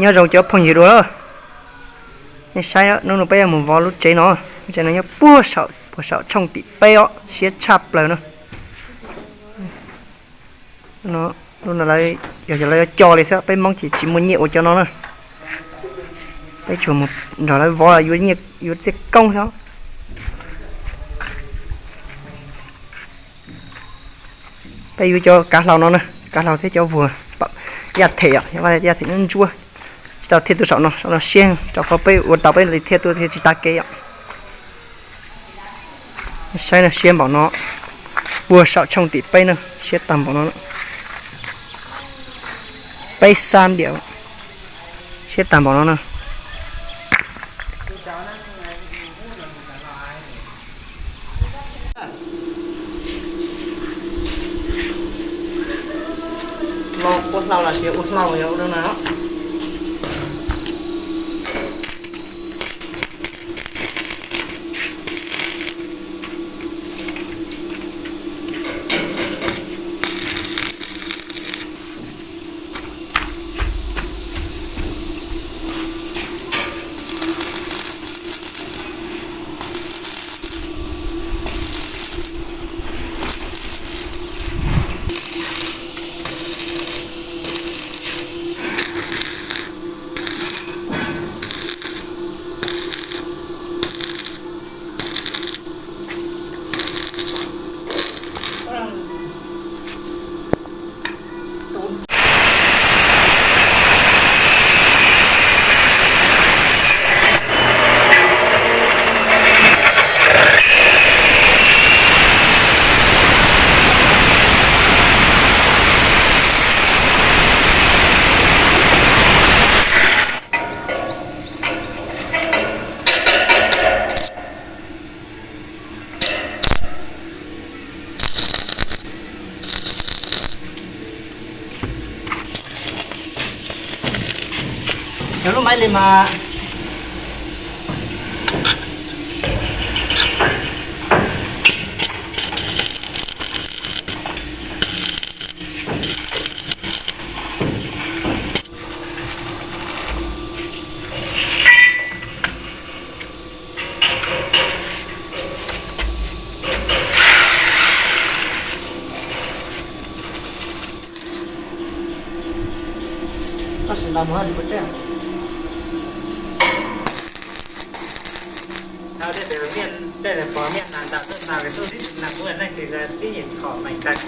Nyob zoo cov phooj ywg dua, nej saib, hnub no peb yuav mus vov lub tsev no. Lub tsev no nyob puag saum, puag saum tshooj tim peb os, siab tshaj plaws no. Lub no lawv, yog lawv yuav co li xwb, peb Hmoob ces tsis muaj nyiaj ua cov no na. Peb tsuas mus nrog lawv vov yuav nyiaj yuav txiaj koob xwb. Peb yuav cov kav hlau no na, kav hlau thiab cov vuag yaj them os, yaj them ntsuab ntsuab, tsis tau thiaj tuaj saum no, saum no siab, rau qhov peb ua tau peb li thiaj tuaj thiaj tsis tag kev os. Saib no siab npaum no, puag saum tshooj tim peb na, siab tag npaum no, peb xab diam, siab tag npaum no na. Los ua hlau los sis ua hlau yog ua no. Cov lub maib li mas. Tab sis los mus haj tsis muaj teb. Tej tias tej tias pom miaj hnav ntas tuaj hnav lawv tuaj tib neeg ua neej twg tib yim txhom meem tag.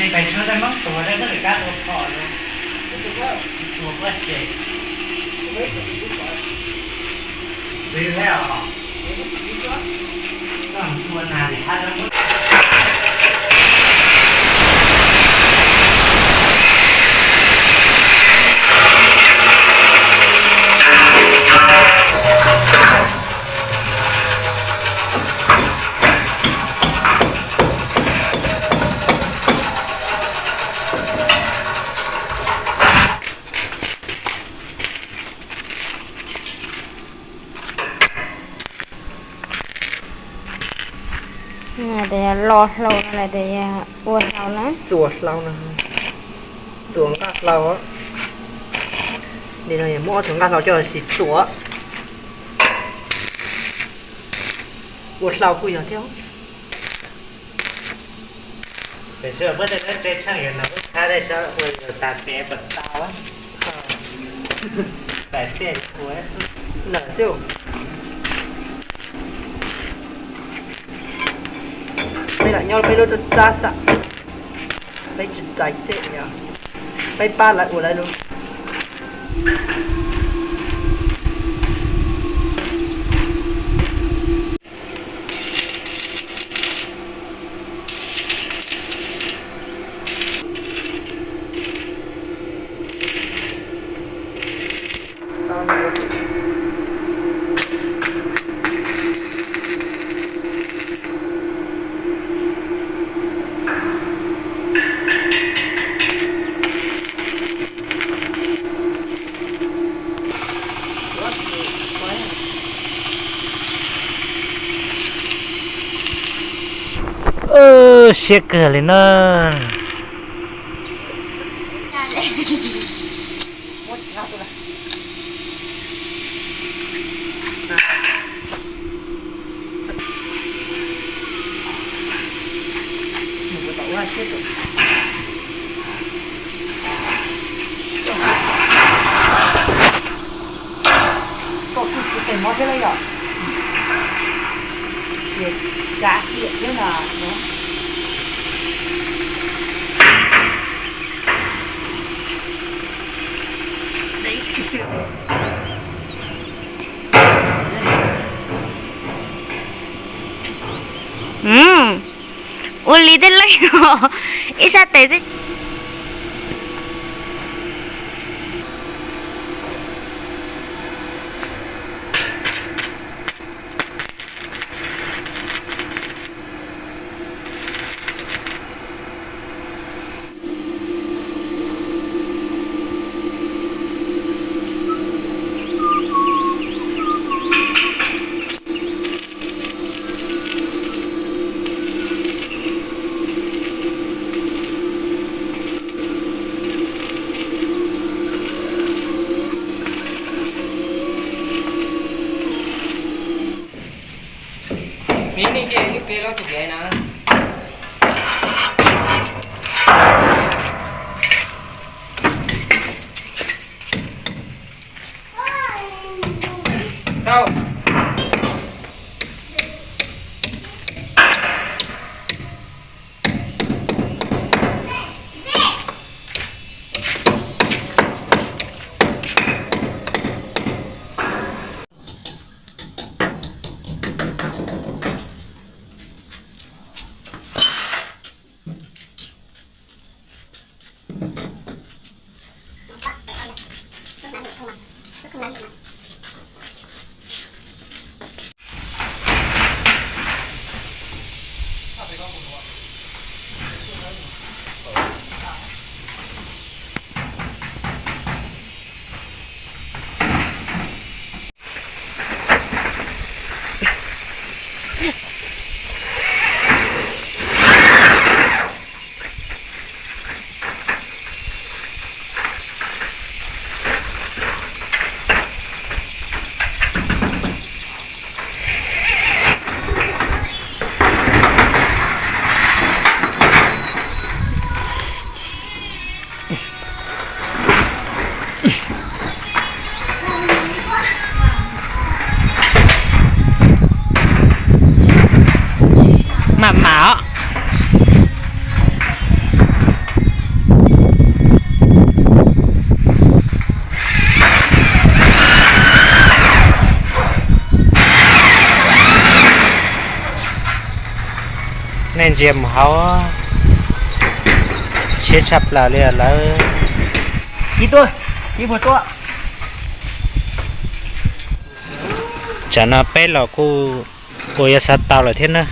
Nws pem suav tej Hmoob tuag tej muab lwm kab tua phom los, tua puab ces, twv thiab os. Los hlau no los ua hlau na. Txuas hlau no, txuas nqaj hlau. Nim no muab ob tug nqaj hlau coj los sis txuas ua hlau kuj yog thiab. Tam sim no muab tej dab tse tsheej yuav nws lub tshab dej sab ua yuav tas pem puas tau. Lawm xwb. Peb lam nyob peb lub tsab tsab xam, peb tsis txais txej, peb pab lawv ua lawv lub. Siab kawg li na. Koj kuj tsis tes mov thiab lauj yom? Ces tsav tiam thiab na. Ua li tej leej no, ib sab tes xwb. Miv nej cia lub kev loj tus kev na. Tau. Nej ntsia mus hauv, siab tshaj plaws li lawm. Tsam no peb los kuj ua yuav xav tau lawm thiab na.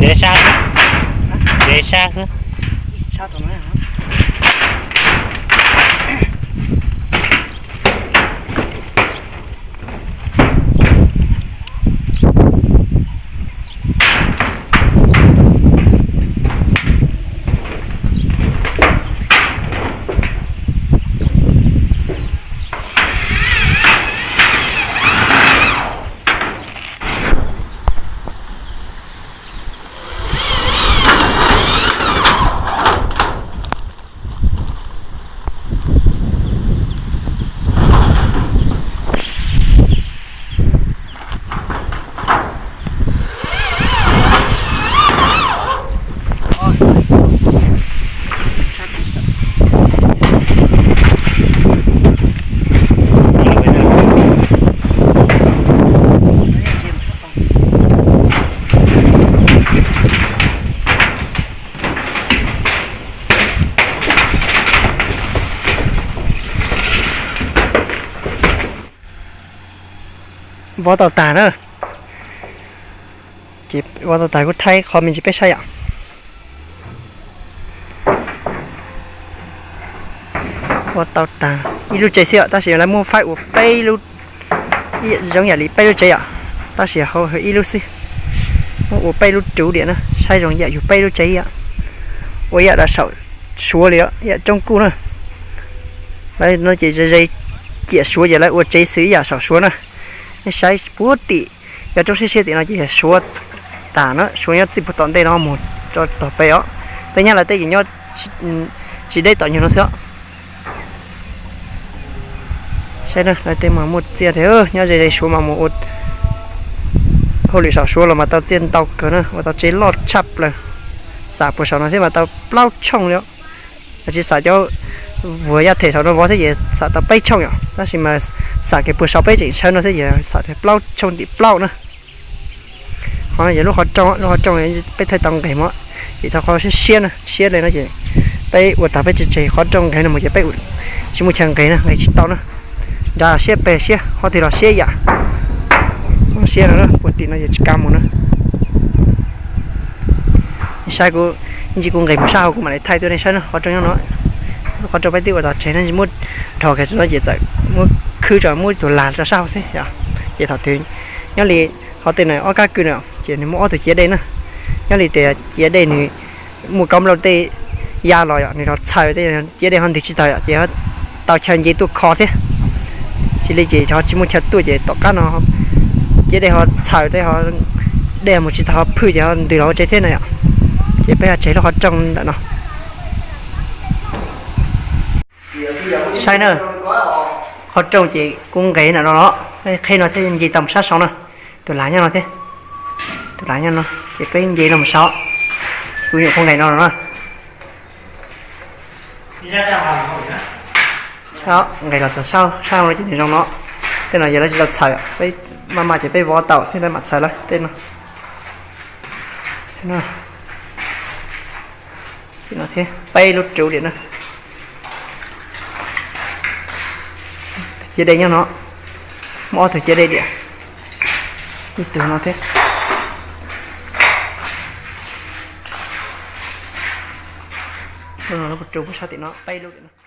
Ntev sab, ntev sab xwb. Vov tau tag na. Ces vov tau tag kuv thaij qhov me ntsis peb saib yom. Vov tau tag ib lub tsev xwb yom, tab sis lawv muab faib ua peb lub, zoo yam li peb lub tsev yom, tab sis hauv ib lub xwb. Muab ua peb lub ruv diam na, saib zoo yam yug peb lub tsev yom. Ua ib yam dav saum suav li, ib yam roob kuj na. Lawv no ces ze ze ciam suav ces lawv ua tsev xwb ib yam saum suav na. Nej saib puag tim cov roob siab siab tim no ces suav tas na, suav nyob txij puag tom ntej no mus rau tom pem os. Tej nyab lawv tej ces nyob tsis deb tom nyuag no xwb os. Saib na, lawv tej mas muaj txiaj tiag, nyob ze ze suav mas mus ua hauj lwm saum suav los mas tau txiaj ntau kawg na, ua tau tsev loj tshaj plaws. Xam puag saum no thiab mas tau plaub tshooj li. Tsis xam cov vuag yaj them saum no vov thiab ces xam tau peb tshooj yom, tab sis mas xam kiag puag saum peb tseem ntshaw no thiab ces xam tias plaub tshooj tim plaub na. Qhov no yog lub qhov rooj, lub qhov rooj peb thaij tau nqes mus, vim tau qhov siab siab na, siab li no ces peb ua tag peb tsis tseg qhov rooj nqes no mus ces peb tsis muaj chaw nqes na, nqes tsis tau na. Nrad siab pes siab, qhov twg los siab yam. Siab no puag tim no ces tsis kam mus na. Saib kuv, ib ntsis kuv nqes mus sab hauv kuv mam li thaij tuaj nej saib na, qhov rooj nyob no. Lub qhov rooj peb twb ua tau tseg no, muab dhos kiag no ces txawm muab khwb tso muab tus lag rau sab hauv xwb yom. Ces thaum twg nyob li qhov tej no ob kab kwj no ces nws muaj ob tug ciav dej na. Nyob li tias ciav dej nws muaj kaub nplooj tej ya los yom, nws ho txhaws tej ciav dej ho ntws tsis tau yom, ces tau chaw nce tuaj kho thiab. Tsis li ces ho tsis muaj chaw tuaj ces tom qab no ciav dej ho txhaws tej ho, dej mus tsis tau ho phwj ces ho ntws los hauv tsev thiab na yom. Ces peb ho tseg lub qhov rooj ntawm no. Saib na, qhov rooj ces kuv nqes ntawm no los, qheb no thiab nce tau mus sab saud na. Tus lav nyob no thiab, tus lav nyob no ces peb nce no mus saud. Kuv nyuam qhuav nqes no los na. Nqes los txog sab, sab no ces nws zoo no. Tej no yog lawv tsis tau txhaws, peb Mas mas ces peb vov tau xwb, mam txhais lawm tej no. Tej no thiab, peb lub rub diam na. Tus ciav dej nyob no, muaj ob tug ciav dej diam, ib tug no thiab. Lub no lub rub puag sab tim no peb lub diam no.